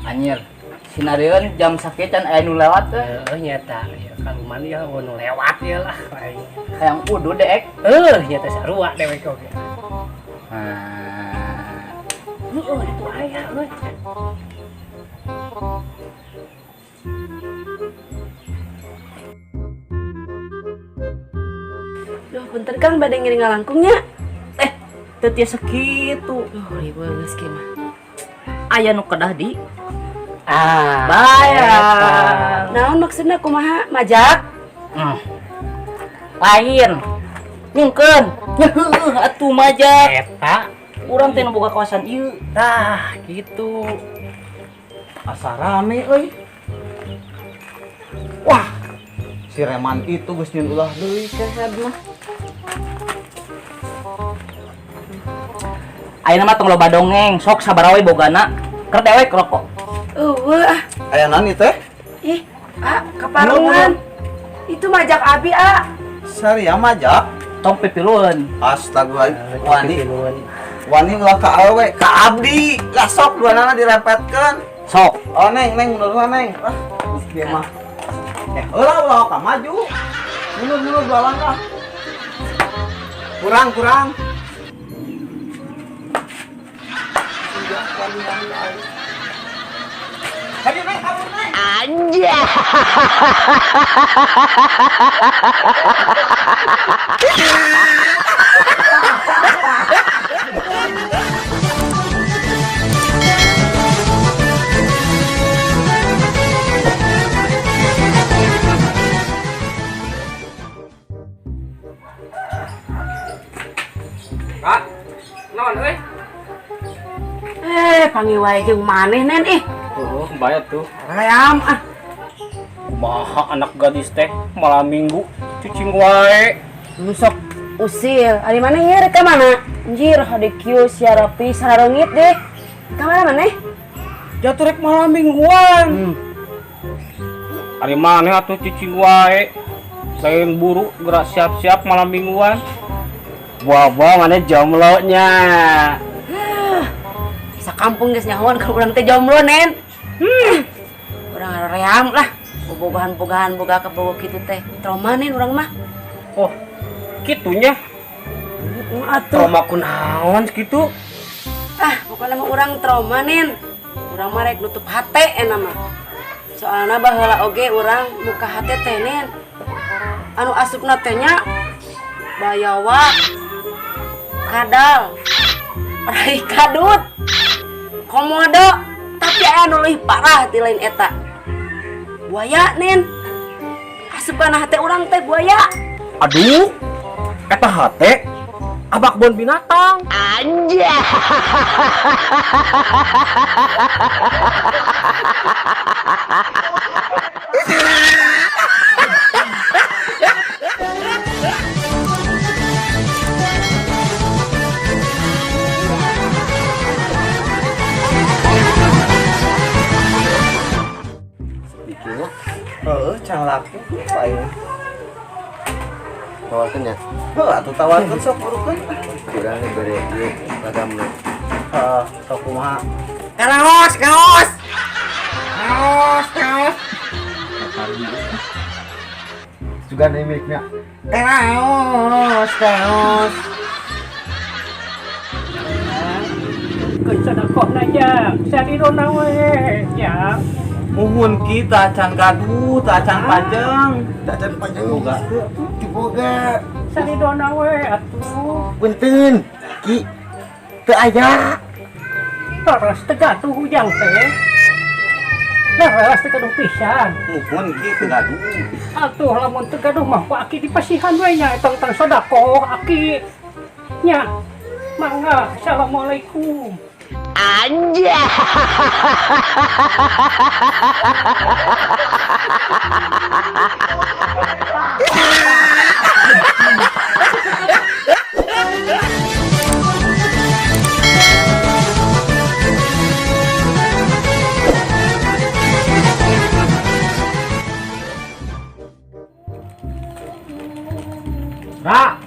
Anjir. Sinarieun jam sakieu can aya nu lewat teh. Heeh nyata ya kaluman ya nu lewat ya lah aing. Hayang udu deek. Heuh nyata sarua dewek oge. Ah. Heeh itu aya euy. Duh, punten Kang bade ngiring ngalangkungnya. Eh, teu tiasa kitu. Duh, riweuh geus kieu mah. Aya nu kedah di Ah. bayar. Naon maksudna kumaha? Majak? Lain. Nyungkeun. Heuh, atuh majak. Eta. Urang teh nu boga kawasan ieu. Tah, gitu. Asa rame euy. Wah, si reman itu geus nyieun ulah deui kehed mah. Ayeuna mah tong loba dongeng, sok sabaraha we bogana. Keur dewek rokok. Eueuh ah. Aya naon ieu teh? Ih, ah, kaparungan. Itu majak abi, ah. Saria majak. Tong pipilueun. Astagfirullah. Wani. Wani ulah ka awewe, ka abdi. Lah sok duanana direpetkeun. Sok. Oh neng, neng mundur lah neng. Ah, dia mah. Ulah ulah ka maju. Mundur mundur dua langkah. Kurang kurang. Hadir neng, kabur neng. Anjay. Kak, naon euy? Eh, panggil wae jeung maneh nen ih. Oh, bayar tuh. Ream ah. Kumaha anak gadis teh malam minggu cicing wae. Nu sok usil. Ari maneh ieu rek ka mana? Anjir, hade kieu sia rapi sareungit deh. Ka mana maneh? Jatuh rek malam mingguan. Ari maneh atuh cicing wae. Lain buru gerak siap-siap malam mingguan. Buah-buah mana jomblo nya. Sakampung geus nyahoan kalau urang teh jomblo nen. Urang ream lah. Bobogohan-bogohan boga kabogoh kitu teh. Trauma nen urang mah. Oh, kitunya. Atuh. Trauma kunaon kitu? Ah, pokoknya mah urang trauma nen. Urang mah rek nutup hate ena mah. Soalna baheula oge urang muka hate teh nen. Anu asupna teh nya bayawak, kadal, rai kadut, komodo, tapi aya nu leuwih parah ti lain eta. Buaya nen. Asupan hate urang teh buaya. Aduh, eta hate abak bon binatang. Anjay. Heeh, can laku paling. Tawarkeun ya? Heuh, atuh tawarkeun sok burukeun. Kurang bere ieu lagamna. Heeh, sok kumaha? Karaos, kaos. Kaos, kaos. Juga nih miliknya. Kaos, kaos. Keun sedekahna nya, sadirona we nya. Muhun kita can gaduh, tah can panjang. Tah can panjang. Boga. Diboga. Saridona we atuh. Punten, Ki. Teu aya. Terus teu gaduh ujang teh. Terus teu gaduh pisan. Muhun Ki teu gaduh. Atuh lamun teu gaduh mah ku aki dipasihan we nya eta tentang sedekah aki. Nya. Mangga, assalamualaikum. Anjay. Ra.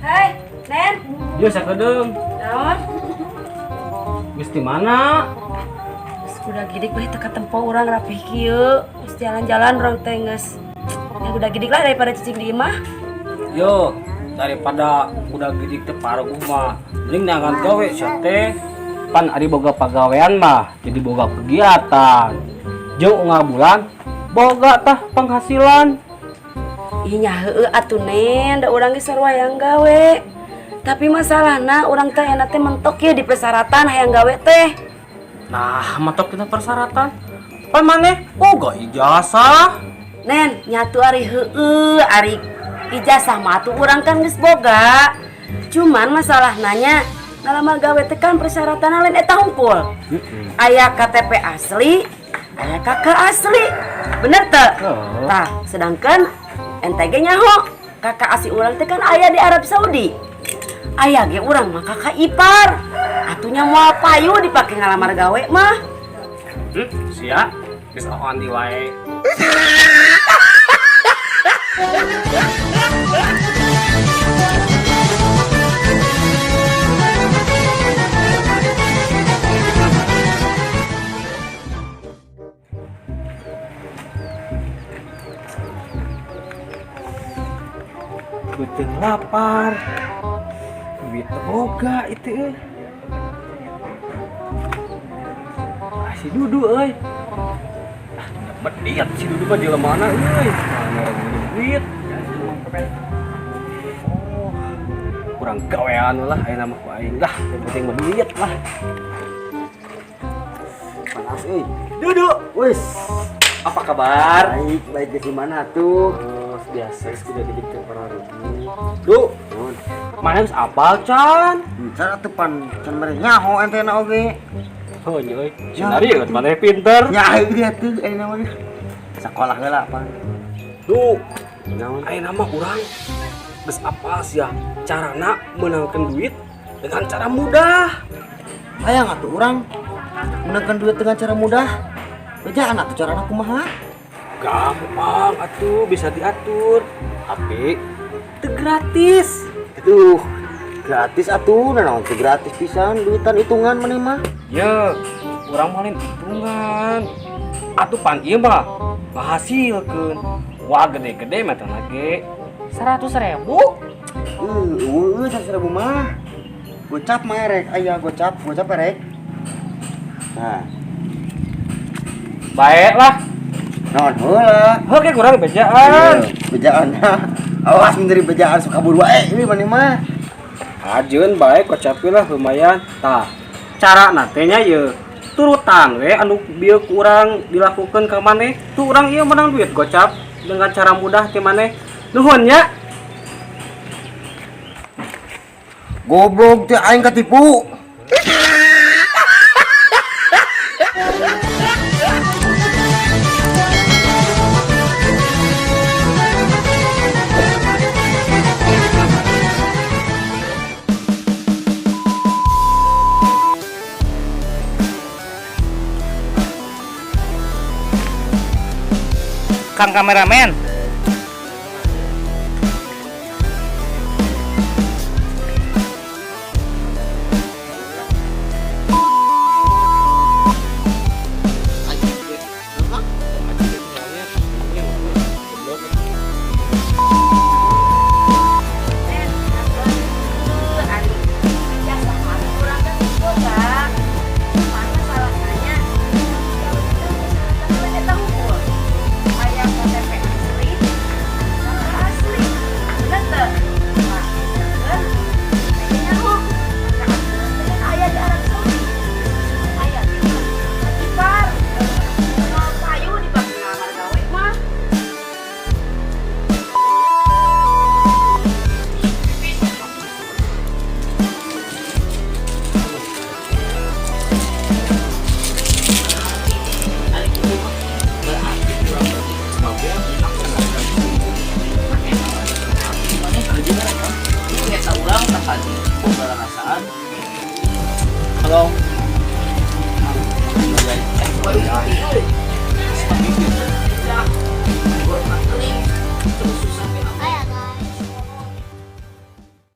Hei, Nen. Ieu sakedeung. Naon? Geus di mana? Geus Udah gidik mah teu katempo urang rapih kieu. Geus jalan-jalan urang teh geus. Ya udah gidik lah daripada cicing di imah. Yo, daripada udah gidik teh paruguh mah mending neangan gawe sia teh. Pan ari boga pagawean mah jadi boga kegiatan. Jeung unggal bulan boga tah penghasilan. Ih nya heueuh atuh Nen, da urang ge sarua hayang gawe. Tapi masalahna urang teh enak teh mentok ya di persyaratan hayang gawe teh. Nah, mentok dina persyaratan. Pan maneh boga ijazah. Nen, nyatu ari heueuh, ari ijazah mah atuh urang kan geus boga. Cuman masalah nanya ngalamar gawe teh kan persyaratan lain eta hungkul. Aya KTP asli, aya KK asli. Bener teu? Heeh. Tah, sedangkan ente ge nyaho KK asli urang teh kan aya di Arab Saudi. Aya ge urang mah kakak ipar. Atunya moal payu dipake ngalamar gawe mah. Sia, geus andi wae. Beuteung lapar. Duit teu boga itu euy. Ah, si Dudu euy. Ah, bediat si Dudu mah jelema mana euy. Ah, duit. Oh, kurang gawean lah ayeuna mah ku aing lah, yang penting mah duit lah. Panas euy. Dudu, Wis. Apa kabar? Baik, baik di mana tuh? Oh, biasa sudah didik teh rugi. Du, Nuhun. Mana geus apal can? Cara atuh pan can mere nyaho ente na oge. Oh, nya euy. Sinarieun maneh pinter. Nya ieu tuh ayeuna mah. Sekolah heula pan. Du, Naon? ayeuna mah urang geus apal sia carana meunangkeun duit dengan cara mudah. Hayang atuh urang meunangkeun duit dengan cara mudah. Bejaan atuh carana kumaha? Gampang atuh bisa diatur. Tapi teu gratis. Aduh, gratis atuh, naon teu gratis pisan duitan hitungan maneh mah. Ya, urang mah lain hitungan. Atuh pan ieu mah ngahasilkeun. Wah, gede-gede mah teh ge 100.000. Eueuh, 100.000 mah. Gocap mah erek, aya gocap, gocap erek. Nah, Baik lah. Naon heula? Heuh ge kurang bejaan. Iya, bejaan. Awas menteri bejaan suka buru wae ini maneh mah. Ajeun bae kocapi lah lumayan. Tah, cara nya ye turutan we anu bieu ku urang dilakukeun ka maneh. Tuh urang ieu menang duit gocap dengan cara mudah ti maneh. Nuhun nya. Goblok teh aing katipu. Kang kameramen,